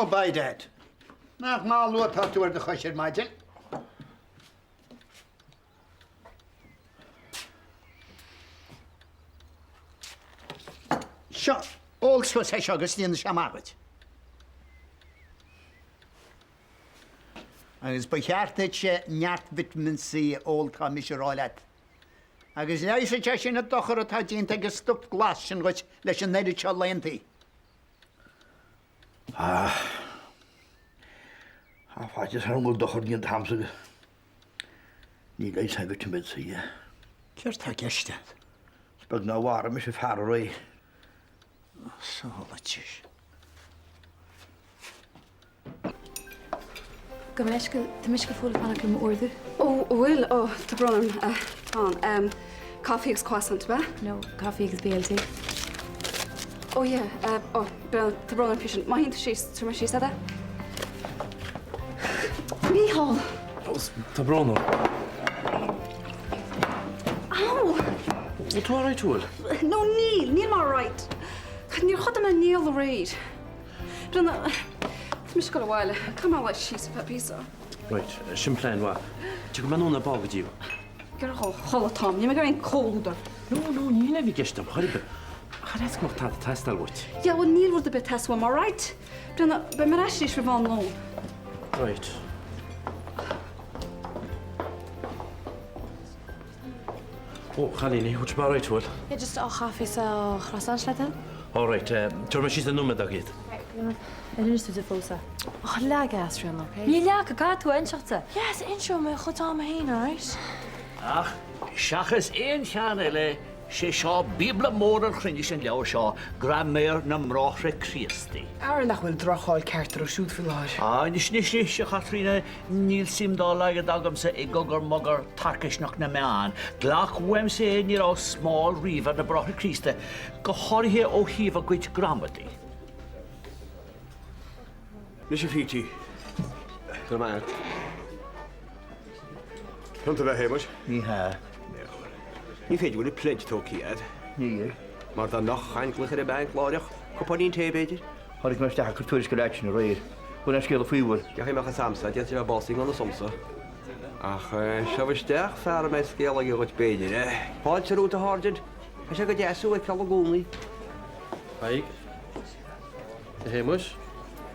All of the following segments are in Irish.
Ó, by dad. Nach mall luath atá tú ar do chois ar maidin? Seo, ól suas é seo agus déanfaidh sé amach dhuit. Agus ba cheart duitse neart vitamin C a ól tá mise a rá leat. Agus leigheasfaidh sé sin an dochar atá déanta ag an stuif glas sin dhuit leis an oiread seo laethantaí. Ah. Tá faitíos orm go bhfuil dochar déanta agamsa agus ní leigheasfaidh vitamin C é. Céard tá i gceist agat? Is beag nár mharaigh mise fear aréir. Sálatis. Gabh mo leithscéal, tá mise go fóill ag fanacht le m'ordú. Ó, an bhfuil? Ó, tá brón orm. Tá an. Caife agus croissant, ab ea? No, caife agus BLT. Ó, yeah. Ó, tá brón orm faoi sin. Má shuíonn tú síos, tabharfaidh mé síos é. Mícheál! Tá brón orm. Ow! Bhfuil tú alright, bhfuil? No, níl, níl mé alright. Níor chodail mé néal aréir. Breathnaigh, tá mise ag dul abhaile. Caithfidh mé luí síos ar feadh píosa. Right, sin plean mhaith. Tiocfaidh mé anonn ar ball go dtí. Ag iarraidh dul a chodladh atáim. Níl mé ag iarraidh aon comhluadar. No, no, ní hin a bhí i gceist agam, chor ar bith. Ach ar fhaitíos go mbeadh tada ag teastáil uait. Yeah, bhuel níl rud ar bith ag teastáil uaim, alright? Breathnaigh, beidh mé ar ais arís roimh am lóin. Right. Ó, a chailíní, bhfuil sibh alright, bhfuil? Yeah, just á chaife is á chroissant le do thoil. Alright, tabharfaidh mé síos i nóiméad ach iad. Ar inis tú di fós é? Och, leag as, Ríona, ok? Níl leagtha, caithfidh tú a inseacht di. Yes, inseoidh mé chuid am féin, alright? Ach seachas aon cheann eile, 'sé seo Bíobla mór an chruinnis an leabhar seo, Graiméar na mBráithre Críostaí. Ara nach bhfuil droch-cháil ceart orthu siúd faoi láthair. Á, anois, anois, anois, a Chaitríona, Níl suim dá laghad agamsa i gcogar mogar tarcaisneach na meán. Glac uaimse é, ní raibh smál riamh ar na Bráithre Críosta, go háirithe ó thaobh a gcuid gramadaí. Anois a Phítí. Go raibh maith agat. Pionta a bheith, a Shéamais? Ní hea. Ní féidir go bhfuil an pledge tógtha agat. Níl. Mar dá mbeadh aon chloch ar an mbanc láithreach, cupáinín tae b'fhéidir? Tháinig mé isteach ag cur tuairisce leat sin aréir. Bhfuil aon scéala faoi bhfuil? Deachaigh mé chas a'msa, d'fhéadfadh sé a bheith básaithe i ngan fhios domsa. Ach seo isteach fear a mbeidh scéal aige dhuit b'fhéidir. Fáilte romhat a Sháirsint. Tá sé go deas thú a fheiceáil i gcónaí. Haigh. A Shéamuis.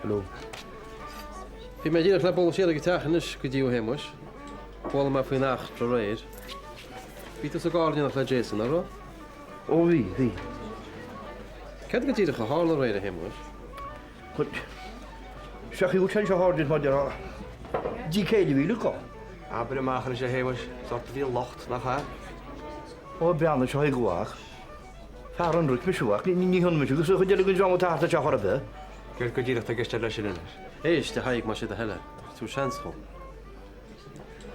Hello. Bhí mé díreach le bualadh siar ag an teach anois go dtí ó Shéamuis. Chuala mé faoin eachtra aréir. Bhí tú sa gcarr in éineacht le Jason, nach raibh? Ó bhí, bhí. Céard go díreach a tharla aréir, a Shéamuis? Bhuel, seachadh sé anseo a Sháirsint mar déarfá. Dí céile a bhí acu. Abair amach anois, a Shéamuis, is ort a bhí an locht, nach ea? Ó, breathnaigh seo chuige ach. Fear ionraic mise ach ní hionann mise agus an chuid eile den dream atá thart anseo chor ar bith. Céard go díreach atá i gceist leis sin anois? Éist, a Thaidhg, más é do thoil é. Tabhair seans dhom.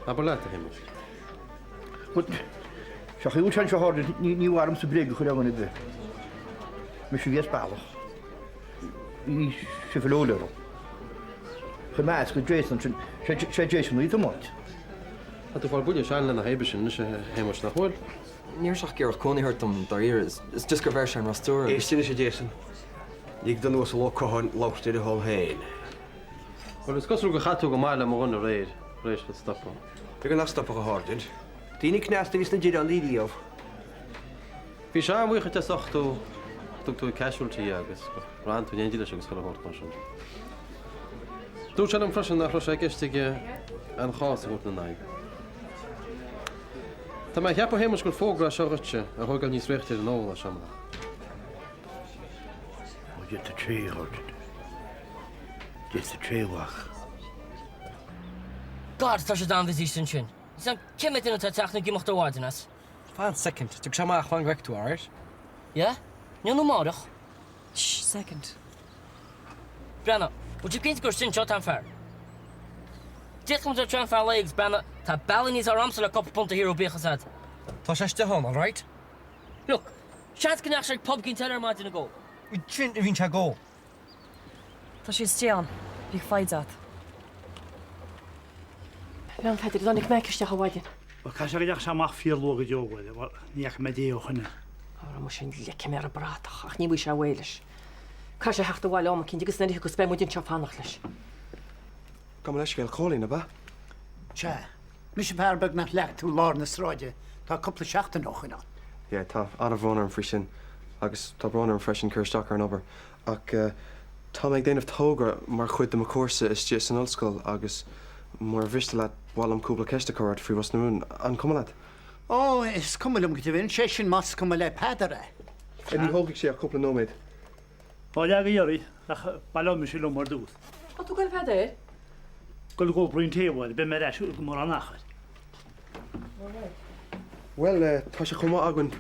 Abair leat, a Shéamuis. Bhuel, seachadh sé anseo a Sháirsint, ní mhaith liomsa bréag a chur ar dhuine ar bith. Mise a bhí as bealach. Bhí sifileoil orm. Chuir mé as go Jason sin, sé Jason a bhí ag tiomáint. Tá tú ag fáil buille sean lena thaobh sin anois, a Shéamuis, nach bhfuil? Ní raibh sé ach ag iarraidh cónaí a thabhairt dom, dáiríre. It's just gur bheir sé an rostóir agus. Éist anois, a Jason. Lig don Uasal Ó Catháin labhairt ar a shon féin. Bhuel, is cosúil gur chaith tú go maith le mo dhuine aréir, tar éis duit stopadh. Tuige nach stopfadh, a Sháirsint? Daoine cneasta a bhí sna Direánaigh riamh. Bhí sé an-bhuíoch duit as ucht tú, dtug tú casualty agus gur fhan tú in éindí leis agus chuile shórt mar sin. Dúirt sé liom freisin nach raibh sé i gceist aige aon chás a thabhairt ina n-aghaidh. Tá mé a cheapadh, a Shéamais, gur fógra é seo dhuitse a thógáil níos réichte ar an ól as seo amach. Ó, déanta tré, a Sháirsint. Déanta tré, a mhac. God, tá siad an-bhusy ansin. Is cé mhéad duine atá ag teacht nó ag imeacht ó mhaidin as? Fan soicind, tiocfaidh sé amach, fan go bhfeicfidh tú, alright? Yeah? Inniu nó amárach? Shh, soicind. Breathnaigh, bhfuil tú cinnte gur sin seo atá an fear? D'fhéadfadh muid dul tríd an fear lae agus breathnaigh, tá bealaí níos fearr a'msa le cúpla punt a shaothrú bíodh fhios a'd. Tá sé istigh ann, alright? Look, seans go ndeachaigh sé ag pub eicínt eile ar maidin ag ól. Sin a bhíonn sé ag ól. Tá sé istigh ann. Bíodh foighid agat. Leon Pheadair, tháinig Mac isteach ar maidin. Bhuel, caithfidh sé go ndeachaigh sé amach fíorluath go deo, bhuel, bhuel, ní fhaca mé Dé ó shoin é. Ara muise, leigfidh mé ar an bratach, ach ní bhfaighidh sé uaidh leis. Caithfidh sé a theacht abhaile am eicínt agus nuair a thiocfas beidh muid anseo ag fanacht leis. Gabh mo leithscéal, Cóilín, ab ea? Sea. Mise an fear beag nach leag tú lár na sráide tá cúpla seachtain ó shoin ann. Yeah, tá an-bhrón orm faoi sin agus tá brón orm freisin cur isteach ar an obair ach tá mé ag déanamh togra mar chuid de mo chúrsa istigh san ollscoil agus mura mhiste leat ba mhaith liom cúpla ceist a chur ort faoi Ros na Rún. An cuma leat? Ó, is cuma liom go deimhin, sé sin más cuma le Peadar é. Ní thógfaidh sé ach cúpla nóiméad. Ó, leag a iarraidh, ach baileoidh mise liom ar dtús. Cá tú ag goil a Pheadair? Goil ag cur braon tae abhaile, beidh mé ar ais gan mórán achair. Bhuel, tá sé chomh maith againn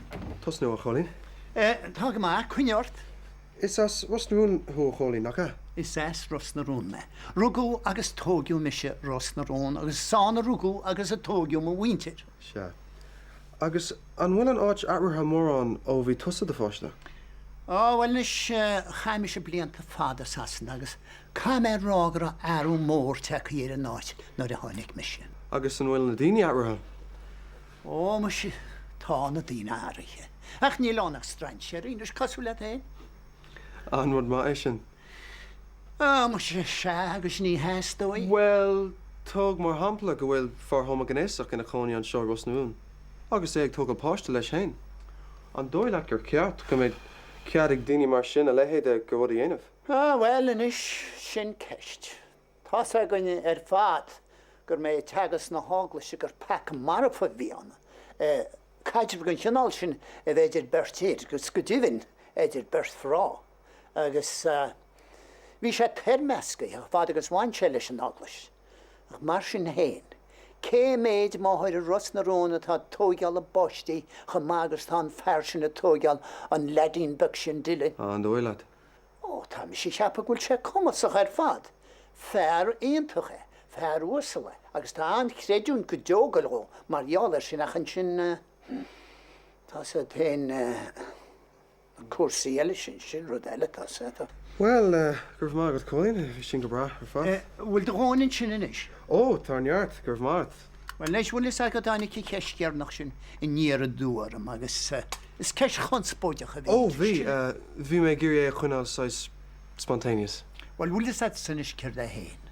tosnú, a Chóilín. Tá go maith, coinnigh ort. Is as Ros na Rún thú, a Chóilín, nach ea? Is as Ros na Rún mé. Rugadh agus tóigeadh mise Ros na Rún agus is ann a rugadh agus a tóigeadh mo mhuintir. Sea. Agus an bhfuil an áit athraithe mórán ó bhí tusa i do pháiste? Á, bhuel anois, chaith mise blianta fada i Sasana agus caithfidh mé a rá go raibh athrú mór tagtha ar an áit nuair a tháinig mise. Agus an bhfuil na daoine athraithe? Ó, muise, tá na daoine athraithe. Ach níl ann ach strainséirí anois, cosúil leat féin. An rud maith é sin? Á, muise, sea agus ní hea, is dóigh. Bhuel, tóg mar shampla go bhfuil fear homaighnéasach ina chónaí anseo i Ros na Rún, agus é ag tógáil páiste leis féin. An dóigh leat gur ceart go mbeadh cead ag daoine mar sin a leithéid de rud a dhéanamh? Á, bhuel, anois, sin ceist. Tá's againn ar fad gur mé teagasc na hEaglaise gur peaca marfa a bhí ann, caidreamh den chineál sin a bheith idir beirt fhir, agus go deimhin idir beirt mhná. Agus bhí sé toirmeasctha chomh fada agus bhain sé leis an Eaglais. Ach mar sin féin, cé méid máthair i Ros na Rún atá ag tóigeáil a bpáistí chomh maith agus atá an fear sin ag tóigeáil an leaidín beag sin Dylan? An dóigh leat? Ó, tá mise ag ceapadh go bhfuil sé cumasach ar fad. Fear iontach é, fear uasal é, agus tá an-chreidiúint go deo ag goil dhó mar gheall air sin ach ansin, tá's agat féin, na cúrsaí eile sin, sin rud eile, tá's agat. Bhuel, go raibh maith agat, Cóilín, bhí sin go breá ar fad. Bhfuil do dhóthain ansin anois? Ó, tá neart, go raibh maith agat. Bhuel anois, bhfuil fhios agat, tháinig an cheist dheireanach sin aniar aduaidh orm agus is ceist chonspóideach a bhí Ó, bhí, bhí mé ag iarraidh é a choinneáil saghas spontaneous. Bhuel, bhfuil fhios agatsa anois céard é féin.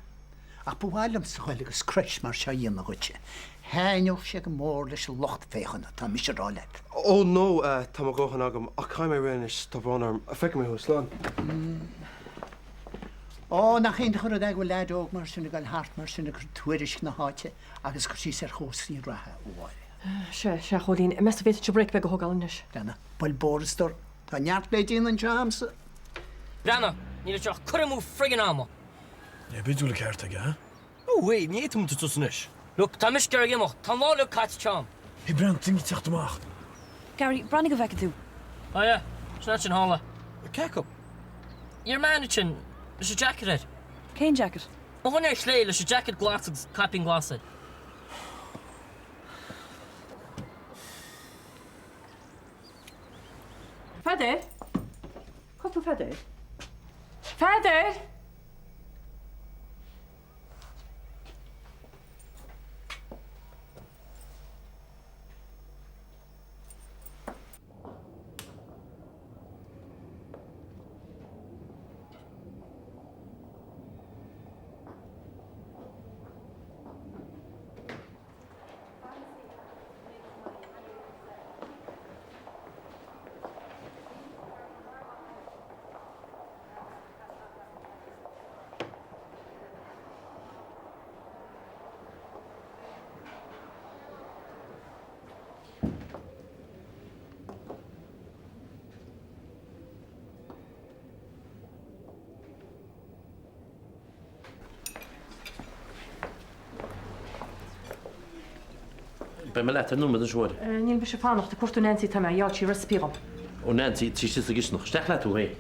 Ach ba mhaith liomsa ghoil agus crois mar seo a dhéanamh dhuitse. Thaitneodh sé go mór leis an lucht féachana, tá mise a rá leat. Ó, no, tá mo dhóthain agam, ach caithfidh mé rith anois, tá brón orm. Feicfidh mé thú, slán. Ó, nach iontach an rud é go bhfuil leaid óg mar sin ag goil thart mar sin ag cur tuairisc na háite agus cur síos ar chúrsaí reatha a Mháire. Sea, sea, a Chóilín, meas tú an bhféadfainnse break beag a thógáil anois? Breathnaigh, buail bord a stór, tá neart le déanamh anseo a'msa. Breathnaigh, níl anseo ach cur amú friggin ama. Yeah, b'fhéidir go bhfuil an ceart aige, huh? No way, ní fhéadfaidh muid tosú anois. Look, tá mise ag iarraidh imeacht, tá an lá uilig caite agam. Hey, breathnaigh, daoine ag teacht amach. Gary, breathnaigh go bhfeice tú. Oh yeah, sin ansin thall é. Cé acu? Your man ansin, leis an jacket air. Cén jacket? An dhuine ar chlé leis an jacket glas agus caipín glas air. Pheadair? Cá bhfuil tú Pheadair? Pheadair! Beidh mé leat ar nóiméad anois, a Mháire. Níl mise ag fanacht, ag cuartú Nancy atá mé, gheall sí recipe dhom. Ó Nancy, tá sí sa gcisteanach. Isteach leat tú féin.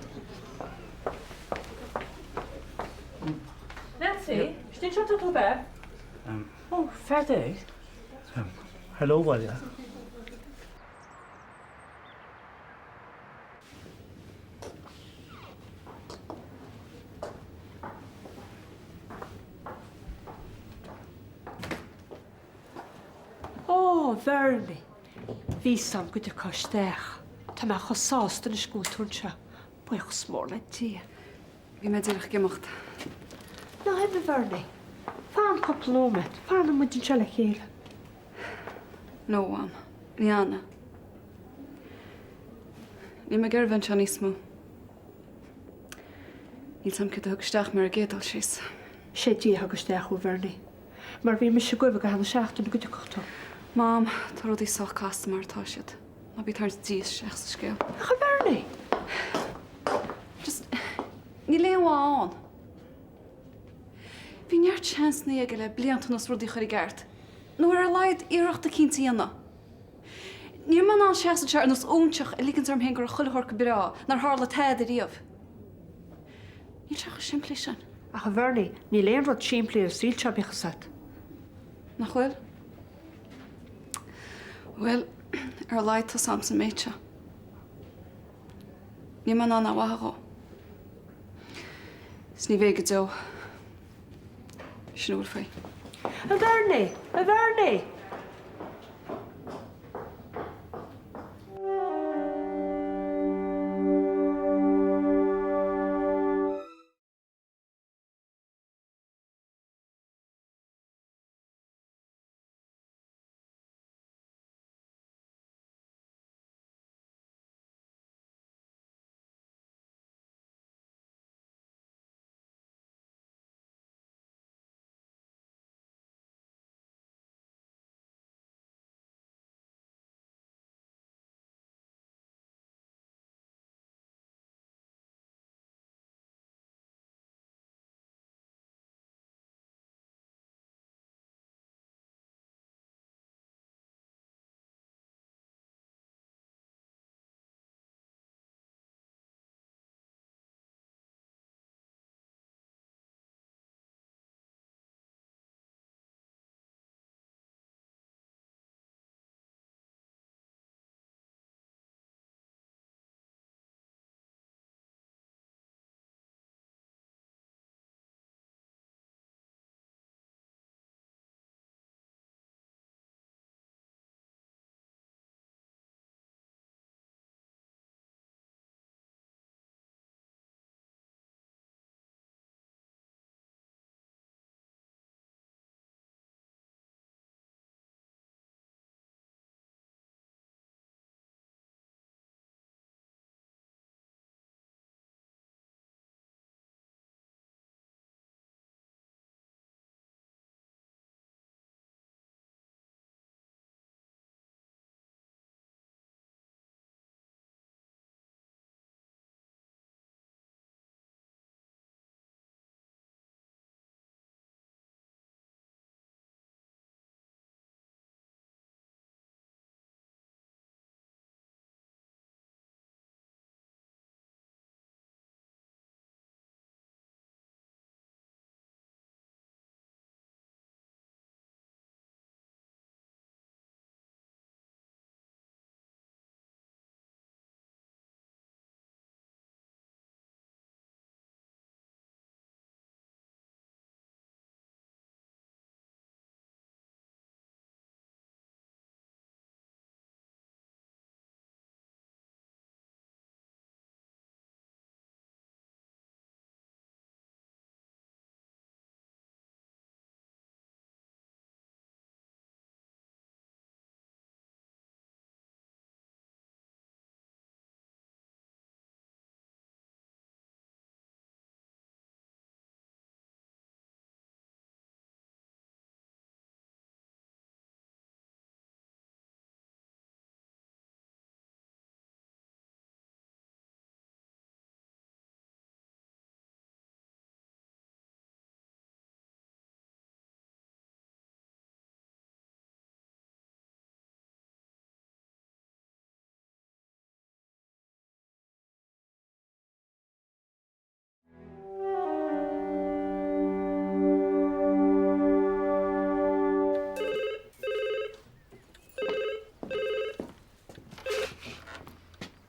Nancy, istigh anseo atá tú ab ea? Ó, Pheadair. Hello, a Mháire. Ó, a Bhernie, bhí 's a'm go dtiocfá isteach. Tá mé chomh sásta anois go bhfuil tú anseo. Buíochas mór le Dia. Bhí mé díreach ag imeacht. Ná himigh a Bhernie. Fan cúpla nóiméad. Fanfaidh muid anseo le chéile. No, Mham. Ní fhanfaidh. Níl mé ag iarraidh a bheith anseo níos mó. Níl 's a'm céard a thug isteach mé ar an gcéad dul síos. Sé Dia a thug isteach thú, a Bhernie. Mar bhí mise ag goimh i gcaitheamh na seachtaine go dtiocfadh tú. Mam, tá rudaí sách casta mar atá siad. Ná bí ag tarraingt Dia isteach sa scéal. Ach a Bhernie! Just, níl aon mhaith ann. Bhí neart seansanna aige le blianta anuas rudaí a chur i gceart. Nó ar a laghad iarracht eicínt a dhéanamh. Ní raibh mé in ann seasamh anseo ar nós óinseach ag ligint orm féin go raibh chuile shórt go breá, nár tharla tada riamh. Níl sé chomh simplí sin. Ach a Bhernie, níl aon rud simplí ar an saol seo, bíodh fhios agat. Nach bhfuil? Bhuel, ar a laghad tá's a'msa an méid seo. Níl mé in ann aon mhaith dhó. Is ní bheidh go deo. Sin a bhfuil faoi. A Bhernie! A Bhernie!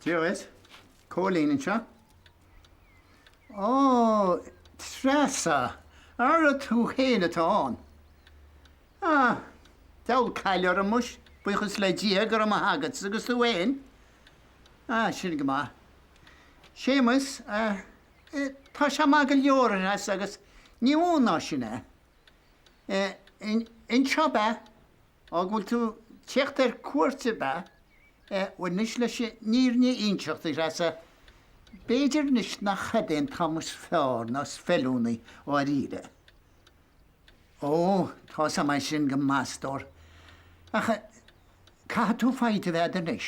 Dia dhuit. Cóilín anseo. Ó, Treasa, ara tú fhéin atá ann. Ah, deabhal caill orm muis, buíochas le Dia go raibh maith agatsa agus tú fhéin. Ah, sin go maith. Séamus, eh, eh. Tá sé maith go leor, a Threasa, agus ní mó ná sin é. Anseo ab ea? Ó, go bhfuil tú tíocht ar cuairt ab ea? Bhuel anois leis an fhírinne a inseacht, a Threasa, b'fhéidir anois nach hed é an t-am is fearr ná is feiliúnaí dháiríre. Ó, tá's a'm é sin go maith, a stór. Ach caithfidh tú foighid a bheith a'd anois.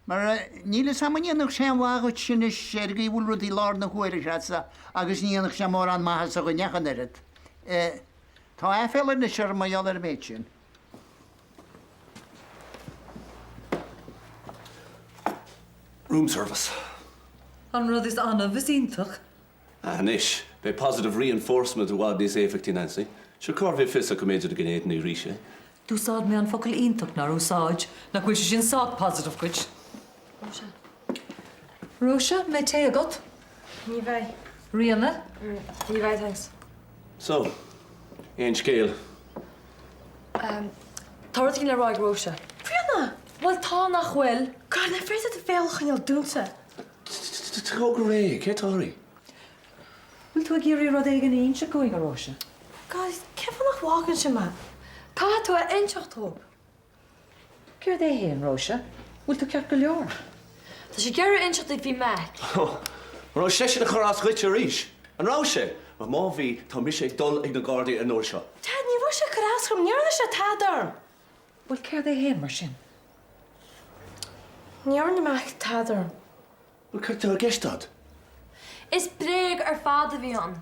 Mar níl 'fhios a'm an ndéanfadh sé aon mhaith dhuit anois ar an gcaoi a bhfuil rudaí i láthair na huaire, a Threasa, agus ní dhéanfadh sé mórán maitheasa dhuinn ach an oiread. Tá aiféala anois orm mar gheall ar an méid sin. Room service. An rud is annamh is iontach. Anois, beidh positive reinforcement i bhfad níos éifeachtaí, Nancy. Sure cárbh fhios acu go mb'fhéidir go bhféadfainn arís é? D'úsáid mé an focal iontach nár úsáid, nach bhfuil sé sin sách positive dhuit? Róise. Róise, an mbeidh tae agat? Ní bheidh. Ríona? Ní bheidh, thanks. So, aon scéal? Tá rud éigin le rá ag Róise. Ríona! Bhuel, tá, nach bhfuil? God, nach féidir do bhéal a choinneáil dúnta? Tóg go réidh, céard tá oraibh? Bhfuil tú ag iarraidh rud éigin a inseacht dhúinn, a Róise? God, cén fáth nach bhfágann sé mé? Caithfidh tú a inseacht dóibh. Céard é fhéin, Róise? Bhfuil tú ceart go leor? Tá sé ag iarraidh inseacht duit faoi Mac. An raibh seisean ag cur as dhuit arís? An raibh sé? Well má bhí, tá mise ag dul ag na Gardaí an uair seo. Dad, ní raibh sé ag cur as dom, ní dhearna sé tada orm. Bhuel, céard é fhéin mar sin? Ní dhearna Mac tada orm. Bhuel, céard atá i gceist a'd? Is bréag ar fad a bhí ann.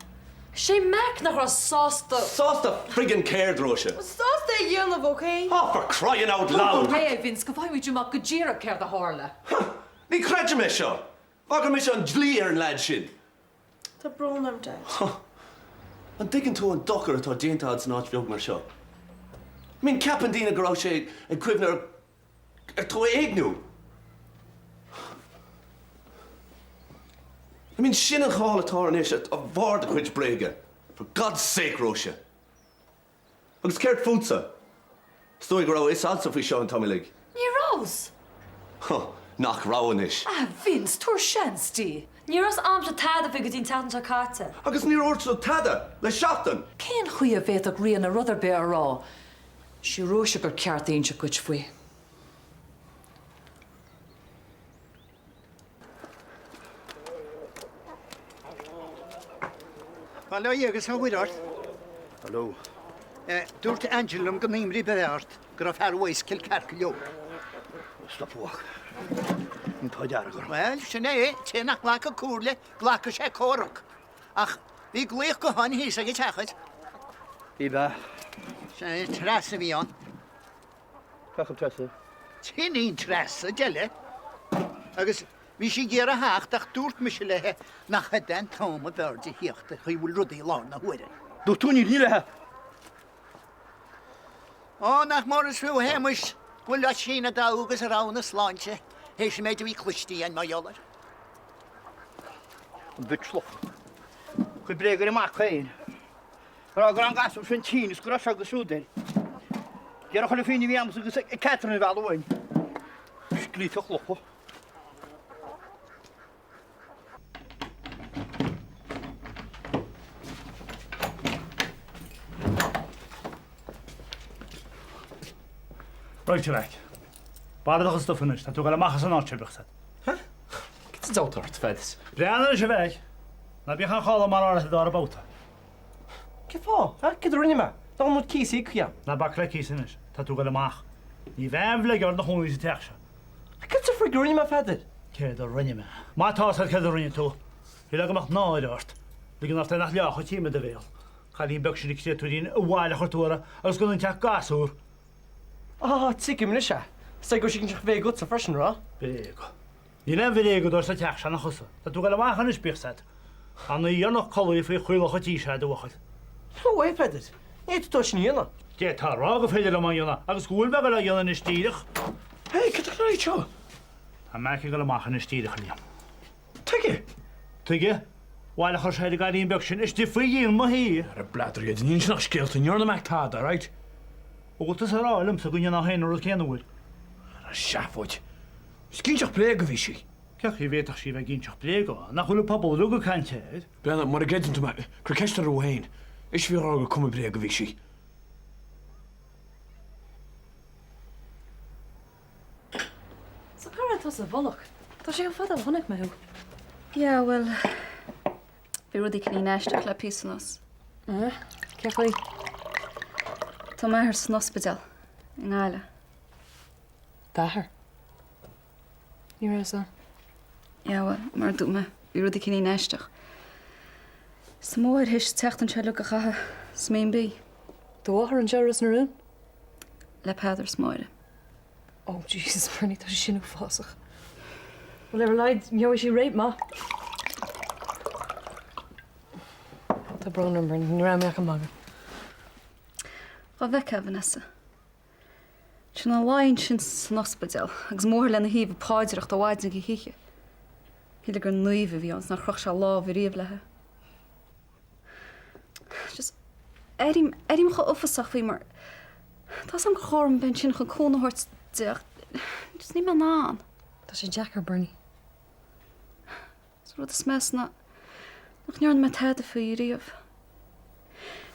Sé Mac nach raibh sásta. Sásta friggin céard, Róise? Sásta a dhéanamh, ok? Ah, for crying out loud! Tóg go réidh, a Vince, go bhfaighimid amach go díreach céard a tharla. Huh! Ní chreidim é seo! Bhagair mise an dlí ar an leaid sin! Tá brón orm, Dad. Huh! An dtuigeann tú an dochar atá déanta a'd san áit bheag mar seo? I mean, ceapann daoine go raibh sé ag cuimhneamh ar ar tú a éigniú. I mean, sin an cháil atá air anois, de bharr do chuid bréige. For God's sake, Róise! Agus céard fútsa? Is dóigh go raibh a fhios a'dsa faoi seo an t-am uilig. Ní raibh. Huh, nach raibh anois. Ah, Vince, tabhair seans di. Ní raibh 's a'msa tada faoi go dtí an tseachtain seo caite. Agus níor dhúirt tú tada le seachtain! Cén chaoi a bhféadfadh Ríona rud ar bith a rá? Sí Róise gur ceart inseacht dhuit faoi. Bail ó Dhia agus ó Mhuire ort. Hello. Dúirt Angela liom go n-imrí breith ort go raibh fear uaidh as Cill ceart go leor. Stop uaidh. An t-ádh dearg orm. Bhuel, sin é, té nach nglacadh comhairle, glacadh sé comhrac. Ach bhí glaoch gutháin thíos ag an teach agat. Bhí bea. Sin é, Treasa a bhí ann. Cé acu Treasa? T'iníon Treasa, deile. Agus bhí sí ag iarraidh a theacht ach dúirt mise léi nach hed é an t-am ab fhearr di theacht an chaoi a bhfuil rudaí i láthair na huaire. Dúirt tú an fhírinne léi. Ó, nach mór is fiú a Shéamuis go bhfuil Oisín ag dul agus a rogha na sláinte théis an méid a bhí cloiste againn mar gheall air. An bitch lofa. Chuir bréag ar a mac féin. Ag rá go raibh an gasúr sin tinn is go raibh seo agus siúd air. D'iarr chuile phingin a bhí a'msa agus ag Catherine a mhealladh uainn. Scríofa lofa. Right, a Mheaic. Bailigh do chuid stuif anois, tá tú ag dul amach as an áit seo, bíodh 's a'd. Cad sa diabhal atá ort, a Pheaid? Breathnaigh anois, a Mheaic. Ná bíodh aon chall mar áirithe dara babhta. Cén fáth? Ha? Céard a rinne mé? Nach bhfuil mo cíos íoctha agam? Ná bac le cíos anois. Tá tú ag dul amach. Ní bheidh aon bhleagueard 'na chónaí sa teach seo. Cad sa frig a rinne mé, a Pheadair? Céard a rinne mé? Má tá 'fhios a'd céard a rinne tú, shílfeá go mbeadh náire ort. Ligean ort é nach leáfadh tím i do bhéal. Cailín beag sin an créatúirín abhaile a chuir tú uirthi agus gan inti ach gasúr. Á, tuigim anois é. Is é go raibh sí ag inseacht bréag dhuitse freisin, an raibh? Bréaga. Níl aon bhréagadóir sa teach seo nach thusa. Tá tú ag dul amach anois, bíodh 's a'd. An oíche dheireanach codlaithe faoi chaolach an tí seo, a bhuachaill. No way, Peadar. Ní fhéadfaidh tú é sin a dhéanamh. D'fhéadfá a rá gur féidir liom é a dhéanamh agus go bhfuil mé ag dul á dhéanamh anois díreach. Hey, cad tá ráite seo? Tá Mac ag dul amach anois díreach, a Liam. Tuige? Tuige? Bhail chuir sé ar an gcailín beag sin istigh faoi dhíon mo thí. Ar an bpleadar iad, ní inseann ach scéalta, ní dhearna Mac tada, alright? An bhfuil tusa ag rá liomsa go ndéanfá féin an rud céanna, an bhfuil? Ar an seafóid. Is cinnte ach bréag a bhí sí. Cén chaoi a bhféadfadh sí a bheith ag inseacht bréaga? Nach bhfuil an pobal uilig ag caint air? Breathnaigh, mura gcreideann tú mé, cuir ceist uirthi féin. Ise a bhí á rá gur cuma bréag a bhí sí. So cá raibh tusa i bhfolach? Tá sé chomh fada ó chonaic mé thú. Yeah, bhuel, bhí rudaí cineál aisteach le píosa anuas. Eh? Cén chaoi? Tá m'athair san ospidéal i nGaillimh. D'athair? Ní raibh a fhios. Yeah, bhuel, mar a dúirt mé, bhí rudaí cineál aisteach. Is tá mo mháthair théis teacht anseo uilig a chaitheamh sa mBB. Do mháthair anseo i Ros na Rún? Le Peadar is Máire. Oh Jesus, Bernie, tá sé sin uafásach. Bhuel, ar a laghad, gheobhaidh sí réidh maith. Tá brón orm, Bernie, ní raibh mé ach ag magadh. Dá bhfeicfeá, Vanessa. Sin ina luí ansin san ospidéal agus mo mháthair lena thaobh ag paidreacht ó mhaidin go hoíche. Shílfeá gur naomh a bhí ann 's nár chroch sé lámh ariamh léi. Just, airím, airím chomh uafásach faoi mar tá 'fhios a'm gur chóir dom bheith ansin chun cúnamh a thabhairt di ach just níl mé in ann. Tá sé deacair, Bernie. Is an rud is measa ná nach ndearna mé tada faoi riamh.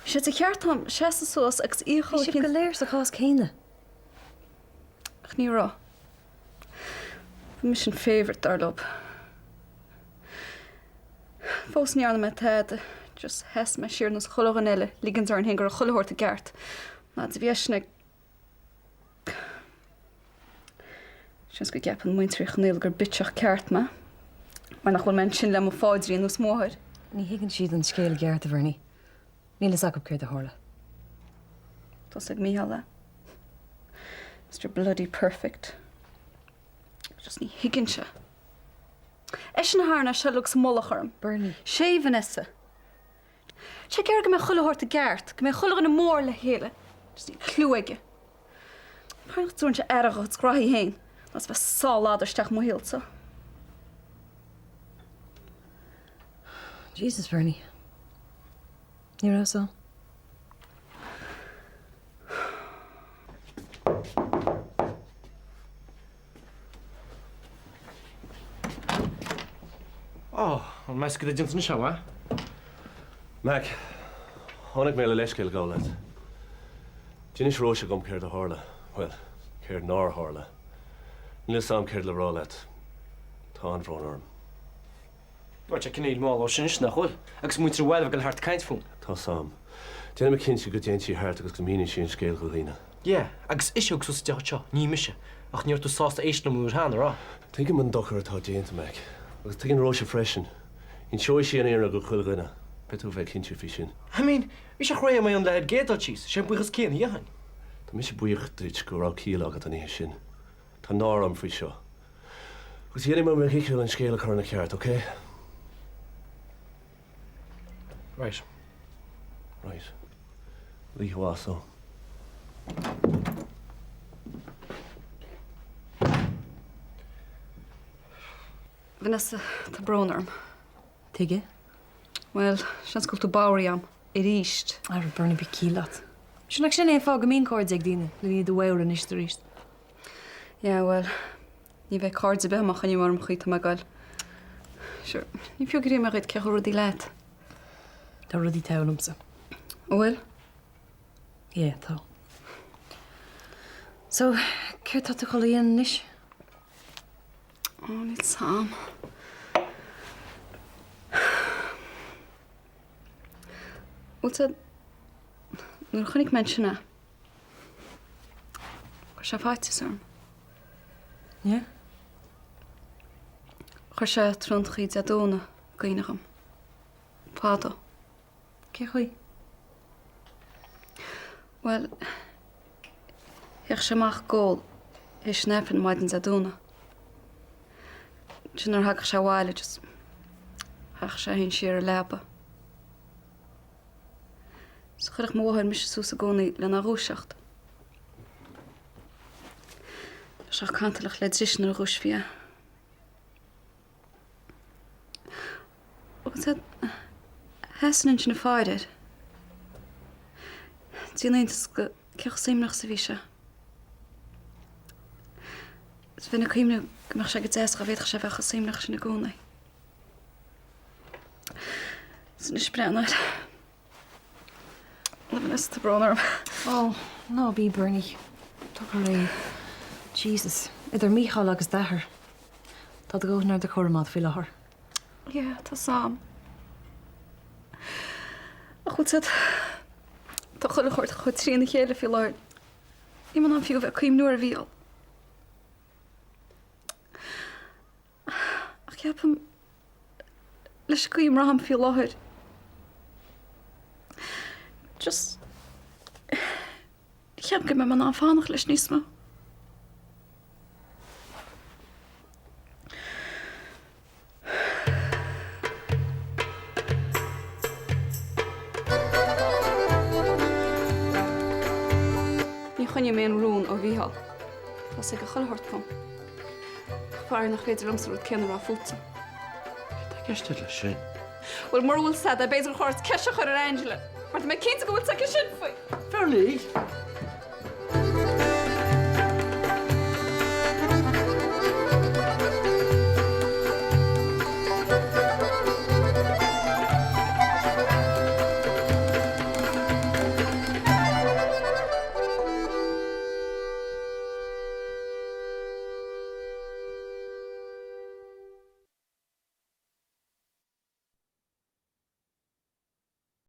Bhí sé de cheart agam seasamh suas agus iachall Bhí sibh go léir sa chás céanna. Ach ní raibh. Bhí mise an favourite dar leo. Fós ní dhearna mé tada, just sheas mé siar nós chuile dhuine eile, ligint orainn féin go raibh chuile shórt i gceart. Ná de bhí eisean ag. Seans go gceapann muintir Uí Chonaola gur bitseach ceart mé, mar nach bhfuil mé ansin le mo pháidrín nós mo mháthair. Ní thuigeann siad an scéal i gceart, a Bhernie. Níl fhios acu céard a tharla. Tá 'fhios ag Mícheál é. Mr Bloody Perfect. Just ní thuigeann sé. Eisean a tharraing é seo uilig sa mullach orm. Bernie. Sé Vanessa. Sé ag iarraidh go mbeadh chuile shórt i gceart, go mbeadh chuile dhuine mór le chéile. Just níl cliú aige. B'fhearr nach dtabharfainnse aire dá chuid graithí féin ná is bheith ag sá ladar isteach i mo shaolsa. Jesus, Bernie. Ní raibh 'fhios a'm. Ó, an meas go dtéann anois, a? Mac, tháinig mé le leithscéal a ghabháil leat. D'inis Róise dhom céard a tharla, bhuel, céard nár tharla. Níl 'fhios a'm céard le rá leat. Tá an-bhrón orm. Tá sé cineál mall ó sin anois, nach bhfuil? Agus muintir an bhaile ag dul thart ag caint fúm. Tá 'fhios a'm. Déanfaidh mé cinnte go dtéann sí thart agus go míníonn sí an scéal do dhaoine. Yeah, agus ise a thug suas an deoch seo, ní mise. Ach ní raibh tú sásta éisteacht liom an uair cheana, raibh? Tuigim an dochar atá déanta, Mac. Agus tuigeann Róise freisin. Inseoidh sí an fhírinne do chuile dhuine. Beidh tú a bheith cinnte faoi sin. I mean, bhí sé chomh réidh agam an leathchéad dul síos, sé an buíochas céanna a dhéanfainn. Tá mise buíoch duit go raibh ciall agat an oíche sin. Tá náire orm faoi seo. Agus dhéanfaidh mé mo dhícheall an scéal a chur ina cheart, ok? Right. Right. Oíche mhaith, so. Vanessa, tá brón orm. Tuige? Bhuel, seans go bhfuil tú bodhraithe a'm. Arís. Ara, Bernie, bíodh ciall agat. Sea, nach sin é an fáth go mbíonn cairde ag daoine, le iad a bhodhrú anois is arís. Yeah, bhuel, ní bheidh cairde ar bith má choinním orm an chaoi atá mé ag goil. Sure, ní fiú gur iarr mé dhuit cén chaoi a bhfuil rudaí leat. Tá rudaí togha liomsa. An bhfuil? Yeah, tá. So, céard tá tú chun a dhéanamh anois? Oh, níl 'fhios a'm. Bhfuil 'fhios a'd, nuair a chonaic mé ansin é, Chuir sé faitíos orm. Yeah? Chuir sé tráthnóna Dé Domhnaigh i gcuimhne dhom. Fadó. Cé chaoi? Bhuel, théadh sé amach ag ól théis an Aifrinn maidin Dé Domhnaigh. Ansin nuair a thagadh sé abhaile just thagadh sé féin siar ar leaba. 'S chuirfeadh mo mháthair mise suas i gcónaí lena dhúiseacht. Bheadh sé cantalach le dris nuair a dhúisfí é. Agus sheasainn ansin ag faire air. Déanamh iontas de cé chomh suaimhneach is a bhí sé. Is bheinn ag cuimhneamh go mbeadh sé go deas dá bhféadfadh sé a bheith chomh suaimhneach sin i gcónaí. Is anois breathnaigh air. Anois tá brón orm. Ó, ná bí Bernie. Tá go réidh. Jesus, idir Mícheál agus d'athair. Tá do dhóthain ar do chúram agat faoi láthair. Yeah, tá 's a'm. Ach bhfuil 's a'd, tá chuile shórt chomh trína chéile faoi láthair. Níl mé in ann fiú a bheith ag cuimhniú ar Mhícheál. Ach ceapaim, leis an gcaoi a mbraithim faoi láthair, just, ní cheapaim go mbeidh mé in ann fanacht leis níos mó. Ní choinneoidh mé an rún ó Mhícheál. Tá 's aige chuile shórt fúm. Ach faraor nach féidir liomsa an rud céanna a rá fútsa. Céard tá i gceist agat leis sin? Bhuel, mura bhfuil 's a'd é, b'fhéidir gur chóir duit ceist a chur ar Angela, mar tá mé cinnte go bhfuil 's aici sin faoi. Bernie!